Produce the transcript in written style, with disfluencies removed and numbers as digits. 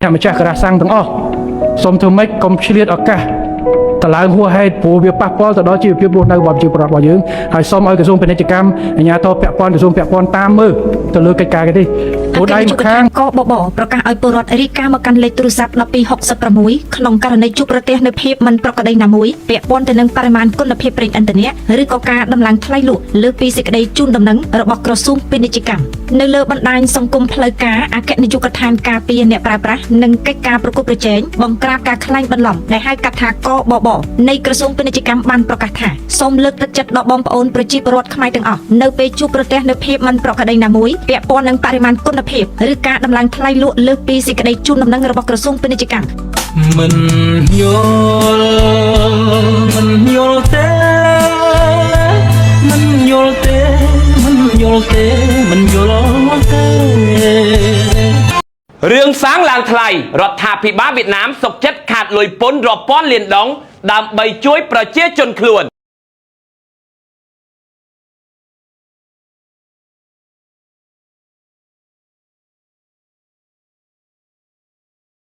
អ្នកម្ចាស់ការ៉ាសាំងទាំងអស់សូមធ្វើម៉េចកុំឆ្លៀតឱកាសតឡើងហួសហេតុព្រោះវាប៉ះពាល់ទៅដល់ជីវភាពរស់នៅរបស់ប្រជាពលរដ្ឋរបស់យើងហើយសូមឲ្យក្រសួងពាណិជ្ជកម្មអាជ្ញាធរពាក់ព័ន្ធក្រសួងពាក់ព័ន្ធតាមមើលទៅលើកិច្ចការគេនេះព្រោះដៃម្ខាង កបបប្រកាសឲ្យពលរដ្ឋរាយការណ៍មកកាន់លេខទូរស័ព្ទ1266ក្នុងករណីជួបប្រទះនៅភាពមិនប្រក្រតីណាមួយពាក់ព័ន្ធទៅនឹងបរិមាណគុណភាពប្រេងឥន្ធនៈឬក៏ការដំឡើងថ្លៃលក់លើសពីសេចក្តីជូនដំណឹងរបស់ក្រសួងពាណិជ្ជកម្មនៅលើបណ្ដាញសង្គមផ្លូវការអគ្គនាយកដ្ឋានការពារអ្នកប្រើប្រាស់និងកិច្ចការប្រកួតប្រជែងបង្ក្រាបការក្លែងបន្លំដែលហៅកាត់ថាកបបនៃក្រសួងពាណិជ្ជកម្មបានប្រកាសថាសូមលើកទឹកចិត្តដល់បងប្អូនប្រជាពលរដ្ឋខ្មែរទាំងអស់នៅពេលជួបប្រទះនៅភាពមិនប្រក្រតីណាមួយពាក់ព័ន្ធនឹងបរិមាណគុណភាពឬការដំឡើងថ្លៃលក់លើសពីសេចក្តីជូនដំណឹងរបស់ក្រសួងពាណិជ្ជកម្ម មិនយល់មិនយល់ទេមិនយល់ទេមិនយល់ទេមិនយល់ទេ រឿងសាំងឡើងថ្លៃរដ្ឋាភិបាលវៀតណាមសុកចិត្តខាតលុយពន្ធរាប់ពាន់លានដុងដើម្បីជួយប្រជាជនខ្លួន។